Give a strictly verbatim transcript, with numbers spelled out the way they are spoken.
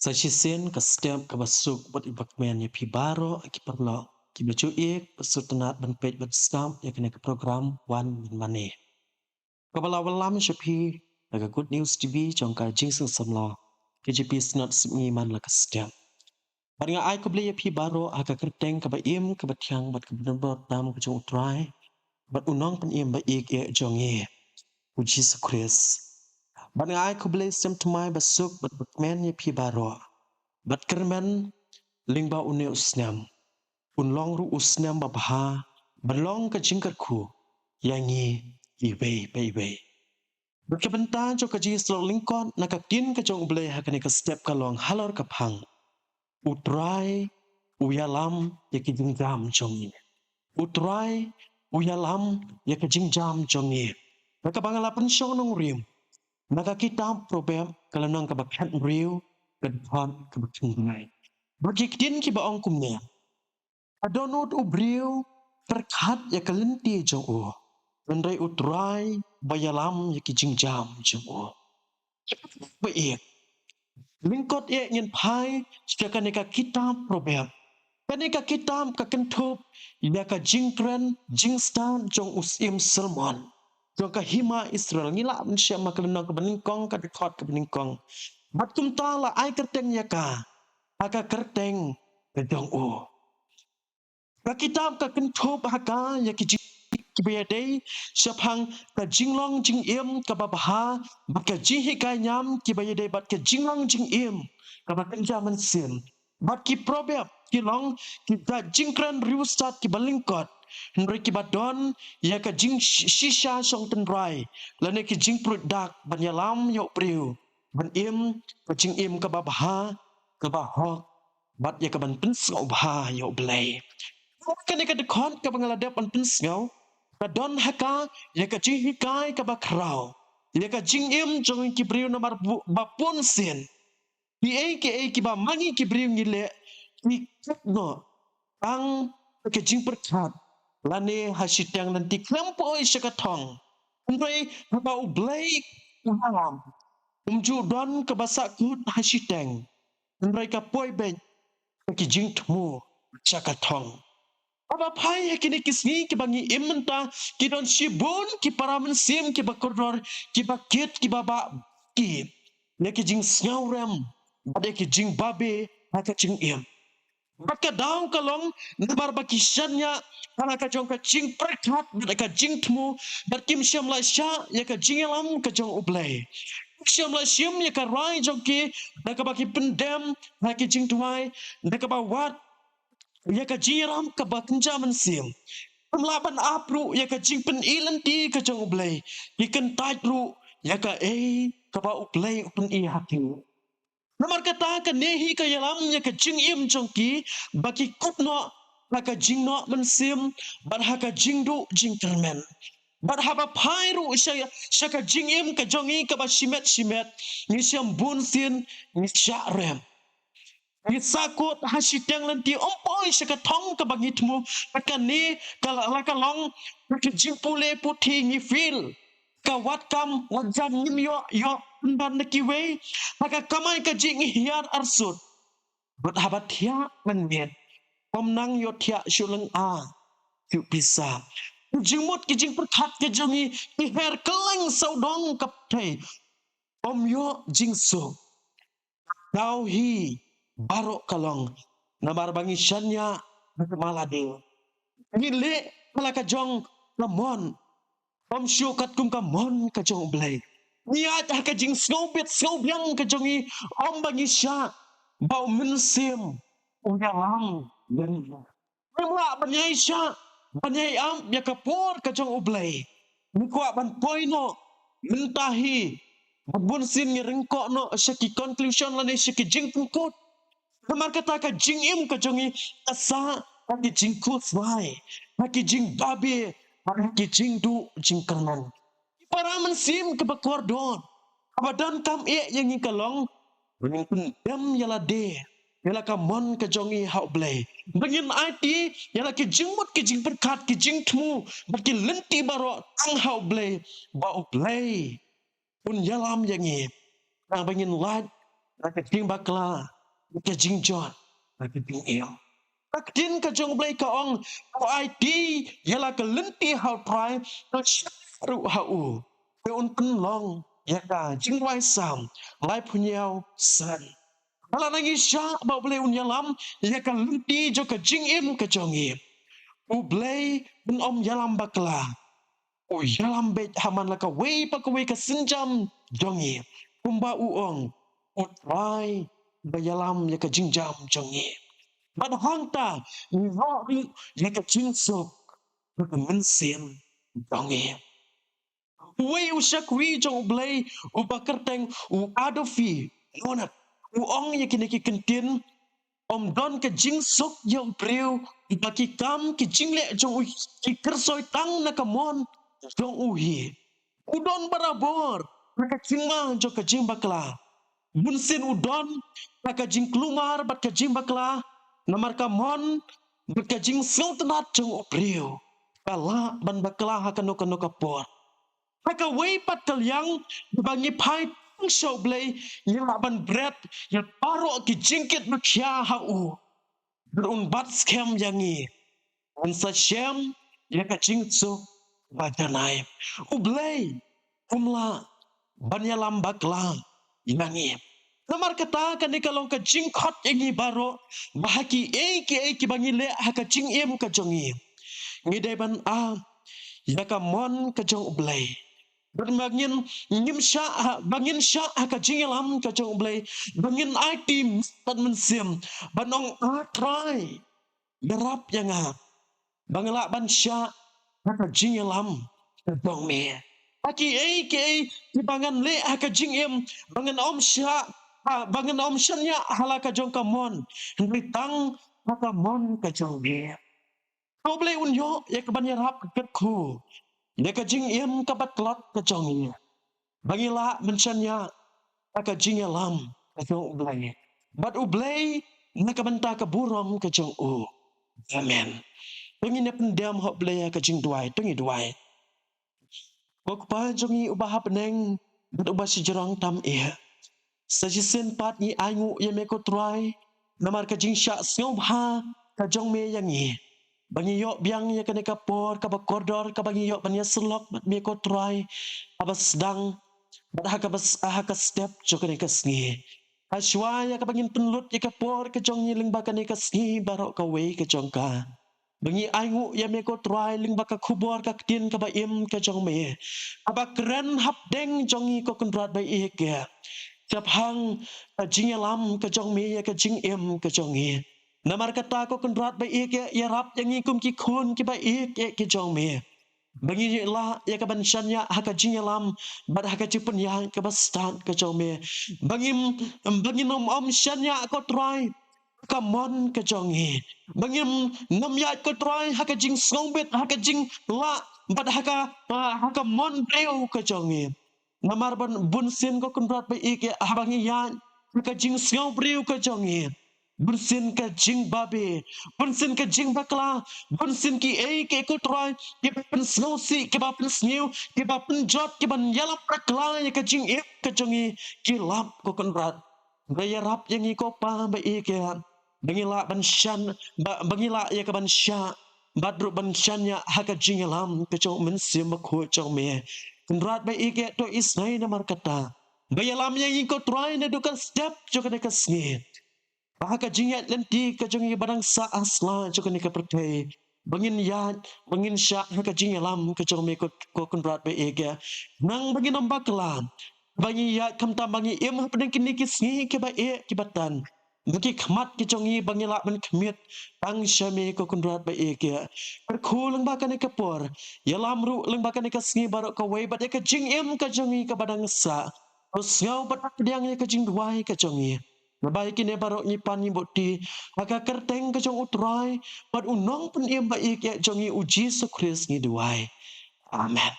Sa shisien ka step kaba suk bad iba kmen ïa phi baroh ki paralok kiba ju ïeit ba sngewtynnat ban peit bad sngap ïa kane ka program Wan Mynta. Kaba la wallam sha phi na ka Good News T V jong ka Jingsngewsih Samla, K J P Synod Sepngi man la ka step. Bad nga ai khublei ïa phi baroh ha ka kyrteng kaba im, kaba thiang bad kaba donbor tam ka jong U Trai bad U Nongpynim ba ïeit jong ngi, U Jisu Khrist. Bad nga ai khublei sngewthuh ba suk bad ba kmen ïa phi baroh. Bad kyrmen lyngba une u snem un long ruh u snem babha, ban long ka jingkyrkhu ïa ngi iwei pa iwei. Bad ka bynta jong ka jingïasyllok lyngkot na ka ktien ka jong U Blei ha kane ka step ka long halor ka phang: U Trai u ïalam ïa ki jingjam jong ngi. U Trai u ïalam ïa ki jingjam jong ngi. Na kaba nga la pynshong nongrim na ka kitab Proverb, ka lynnong kaba khathynriew, ka dkhot kaba khyndai. Bad ki ktien kiba ong kumne: Ka dohnud u briew pyrkhat ïa ka lynti jong u, hynrei U Trai ba ïalam ïa ki jingjam jong u. Ba ïeit, lyngkot ïa ngin phai sha kane ka kitab Proverb. Kane ka kitab ka kynthup ïa ka jingkren jingstad jong u Syiem Solomon jong ka hima Israel. Ngi lah ban shem ha ka lynnong kaba nyngkong, ka dkhot kaba nyngkong. Bad kumta la ai kyrteng ïa ka ha ka kyrteng ka jong u. Ka kitab ka kynthup ha ka ïa ki jing, kiba ïadei shaphang ka jinglong jingim kaba bha bad ka jinghikai niam kiba ïadei bad ka jinglong jingim kaba kynja mynsiem. Bad ki Proverb ki long ki jait jingkren riewstad kiba lyngkot, hynrei kiba don ïa ka jingshisha shong tynrai lane ki jingpyrkhat ban ïalam ïa u briew ban im ka jingim kaba bha, kaba hok, bad ïa kaban pynsngewbha ïa U Blei. Kane ka dkhot kaba nga la dep ban pynsngew ka don ha ka ïa ka jinghikai kaba khraw ïa ka jingim jong ki briew namar ba bunsien kiei kiei kiba ma ngi ki briew ngi leh ki kut noh tang ka jingpyrkhat lane ha shiteng lynti khlem poi sha ka thong. Hynrei haba U Blei u ïalam, um ju don kaba sahkut ha shiteng, hynrei ka poi beit ha ki jingthmu sha ka thong. Haba phai ha kine ki sngi kiba ngi im mynta, ki don shibun ki para mynsiem kiba kordor, kiba kit, kiba bah ki ïa ki jingsngewrem bad ïa ki jingbabe ha ka jingim. Bad ka daw ka long namar ba ki shaniah ha la ka jong ka jingpyrkhat bad ka jingthmu, bad kim shym la shah ïa ka jingïalam ka jong U Blei. Kim shym la shim ïa ka rai jong ki da kaba ki pyndem ha ki jingduwai, da kaba wad ïa ka jingïarap kaba kynja mynsiem. Kim lah ban ap ruh ïa ka jingpyni lynti ka jong U Blei. Ki kyntait ruh ïa kaei kaba U Blei u pyni ha ki. Namar kata kane hi ka ïalam ïa ka jingim jong ki ba ki kut noh ha ka jingnoh mynsiem bad ha ka jingduh jingkyrmen. Bad haba phai ruh sha, sha ka jingim ka jong ngi kaba shimet shimet, ngi shem bunsien ngi shah rem. Ngi sahkut ha shiteng lynti, ym poi sha ka thong kaba ngi thmu. Bad kane ka la, la ka long ka jingpule puthi, ngi fail. Ka wad kam wad jam ngim ïoh, ïoh pynban na kiwei. Ha ka kamai kajih ngi hiar arsut. Bad haba thiah mynmiet, ym nang ïohthiah shuh lynga shuh pisa. Ki jingmut ki jingpyrkhat ki jong ngi ki her kylleng sawdong ka pyrthei. Ym ïoh jingsuk. Daw hi baroh ka long namar ba ngi shaniah ha ka ma lade. Ngi leh ha la ka jong ka mon, ym shuh katkum ka mon ka jong U Blei. Ngi ïaid ha ka jingsngewbit sngewbiang ka jong ngi, ym ba ngi shah ba U Mynsiem u ïalam ïa ngi. Ngim lah ban ïai shah ban ïai ap ïa ka por ka jong U Blei. Ngi kwah ban poi noh mynta hi, bad bunsien ngi ryngkoh noh sha ki conclusion lane sha ki jingpynkut. Namar kata ka jingim ka jong ngi ka sah ha ki jingkhuslai, ha ki jingbabe, ha ki jingduh jingkyrmen. Ki para mynsiem kiba kordor, kaba donkam eh ïa ngi ka long ba ngin pyndem ïa lade ïa la ka mon ka jong ngi ha U Blei. Ba ngin aiti ïa la ki jingmut ki jingpyrkhat ki jingthmu bad ki lynti baroh tang ha U Blei, ba U Blei un ïalam ïa ngi. Naba ngin lait na ka jingbakla ka jingjot, ka jingim. Ka ktien ka jong U Blei ka ong, u aiti ïa la ka lynti ha U Trai, to shah ruh ha u, te un pynlong ïa ka. Jingduwai Salm laiphew hynñiew san. Ba la nang ïa shah ba U Blei un ïalam ïa ka lynti jong ka jingim ka jong ngi. U Blei un ym ïalam bakla. U ïalam beit ha man la kawei pa kawei ka sienjam jong ngi. Kumba u ong, U Trai ba ïalam ïa ka jingjam jong ngi. Bad hangta ngi ïoh ruh ïa ka jingsuk ha ka mynsiem jong ngi. Uwei u shakri jong U Blei uba kyrteng u Adolf Lorenz, u ong ïa kine ki kyntien, ym don ka jingsuk ïa u briew ba ki kam ki jingleh jong u ki kyrsoi tang na ka mon jong u hi. U don barabor na ka jingma jong ka jingbakla. Bunsien u don na ka jingkulmar bad ka jingbakla, namar ka mon bad ka jingsngewtynnat jong u briew ka lah ban bakla ha kano kano ka por. Ha kawei pat ka liang, ba ngi phai tang sha U Blei, ngi lah ban bret ïa baroh ki jingkit ba khia ha u. Bad un bat skhem ïa ngi, un sa shem ïa ka jingsuk ba janai. U Blei um lah ban ïalam bakla ïa ngi. Namar kata kane ka long ka jingkhot ïa ngi baroh, ba ha kiei kiei kiba ngi leh ha ka jingim ka jong ngi, ngi dei ban ai ïa ka mon ka jong U Blei. Bad ba ngin, ngim shah ha, ba ngin shah ha ka jingïalam ka jong U Blei, ba ngin aiti bad mynsiem, ban ong, A Trai, ïarap ïa nga ba nga lah ban shah ha ka jingïalam ka jong me. Ha kiei kiei kiba ngan leh ha ka jingim, ba ngan ym shah, ha, ba ngan ym shaniah ha la ka jong ka mon, hynrei tang ha ka mon ka jong me. Ka U Blei un ïoh ïa ka ban ïarap kyrkhu ïa ka jingim kaba tlot ka jong ngi, ba ngi lah ban shaniah ha ka jingïalam ka jong U Blei, bad U Blei na ka bynta ka burom ka jong u. Amen. To ngin ïa pyndem ha U Blei ha ka jingduwai, to ngin duwai. Ko Kpa jong ngi uba ha bneng bad uba shajrong tam eh, sa shisien pat ngi ainguh ïa me ko Trai namar ka jingshah sngewbha ka jong me ïa ngi, ba ngi ïoh biang ïa kane ka por kaba kordor kaba ngi ïoh ban ïasyllok bad me ko Trai, haba sdang bad ha kaba s-, ha ka step jong kane ka sngi. Hashwa ïa kaba ngin pynlut ïa ka por ka jong ngi lyngba kane ka sngi baroh kawei ka jong ka, ba ngi ainguh ïa me ko Trai lyngba ka khubor ka ktien kaba im ka jong me, kaba kren hapdeng jong ngi ko Kynrad ba ïeit. Shaphang ka jingïalam ka jong me ïa ka jingim ka jong ngi. Namar kata ko Kynrad ba ïeit, ïarap ïa ngi kum ki khun kiba ïeit ki jong me, ba ngin lah ïa ka ban shaniah ha ka jingïalam bad ha ka jingpynïaid kaba stad ka jong me. Ba ngin, ba ngin ym, ym shaniah ko Trai ha ka mon ka jong ngi. Ba ngin ym ïaid ko Trai ha ka jingsngewbit, ha ka jinglah bad ha ka, ha ka mon briew ka jong ngi. Namar ban bunsien ko Kynrad ba ïeit, haba ngi ïaid ha ka jingsngewbriew ka jong ngi, bunsien ka jingbabe, bunsien ka jingbakla, bunsien kiei kiei ko Trai kiba pynsngewsih, kiba pynsniew, kiba pynjot, kiba ïalam bakla ïa ka jingim ka jong ngi, ki lap ko Kynrad. Ba ïarap ïa ngi ko Kpa ba ïeit, ba ngi lah ban shan, ba, ba ngi lah ïa ka ban shah bad ruh ban shaniah ha ka jingïalam ka jong u Mynsiem Bakhuid jong me. Kynrad ba ïeit, to isynei namar kata. Ba ïalam ïa ngi ko Trai naduh ka step jong kane ka sngi, ba ha ka jingïaid lynti ka jong ngi ba dang sah ha sla jong kane ka pyrthei, ba ngin ïaid, ba ngin shah ha ka jingïalam ka jong me ko, ko Kynrad ba ïeit. Nang ba ngin ym bakla, ba ngi ïaid khamtam ba ngi im hapdeng kine ki sngi kiba ïeit kiba tan, ba ki khmat ki jong ngi ba ngi lah ban khmied tang sha me ko Kynrad ba ïeit. Kyrkhu lyngba kane ka por, ïalam ruh lyngba kane ka sngi baroh kawei bad ïa ka jingim ka jong ngi kaba dang sah. To sngew bad pdiang ïa ka jingduwai ka jong ngi. Naba ïa kine baroh ngi pan ngi buhti ha ka kyrteng ka jong u Trai bad u Nongpynim ba ïeit jong ngi u Jisu Khrist ngi duwai. Amen.